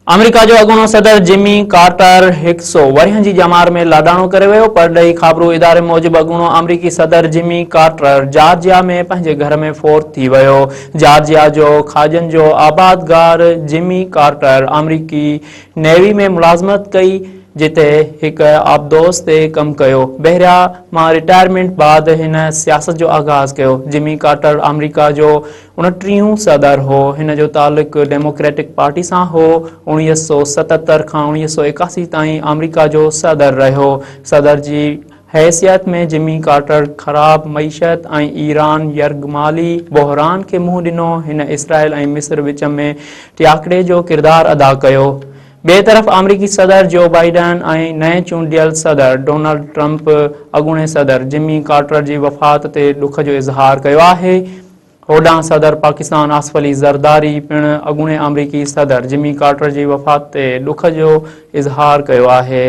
آمريڪا جو اڳوڻو صدر جمي ڪارٽر هڪ سئو ورهين جي ڄمار ۾ لاڏاڻو ڪري ويو. پرڏيهي خابرو اداري موجب اڳوڻو آمريڪي صدر جمي ڪارٽر جارجيا ۾ پنهنجي گهر ۾ فوت ٿي ويو. جارجيا جو کاڄن جو آبادگار جمي ڪارٽر آمريڪي نيوي ۾ ملازمت ڪئي جتي هڪ آبدوز تي ڪم ڪيو. بحريا مان رٽائرمينٽ بعد هن سياست جو آغاز ڪيو. جمي ڪارٽر آمريڪا جو اڻٽيهون صدر هو. هن جو تعلق ڊيموڪريٽڪ پارٽي سان هو. 1977 کان 1981 تائين آمريڪا جو صدر رهيو. صدر جي حيثيت ۾ جمي ڪارٽر خراب معيشت ۽ ايران يرغمالي بحران کي منهن ڏنو. هن اسرائيل ۽ مصر وچ ۾ ٽياڪڙي جو ڪردار ادا ڪيو. ٻئي طرف آمريڪي صدر جو بائيڊن ۽ نئين چونڊيل صدر ڊونلڊ ٽرمپ اڳوڻي صدر جمي ڪارٽر جي وفات تي ڏک جو اظهار ڪيو آهي. هوڏانهن صدر پاڪستان آصف علي زرداري پڻ اڳوڻي آمريڪي صدر جمي ڪارٽر جي وفات تي ڏک جو اظهار ڪيو آهي.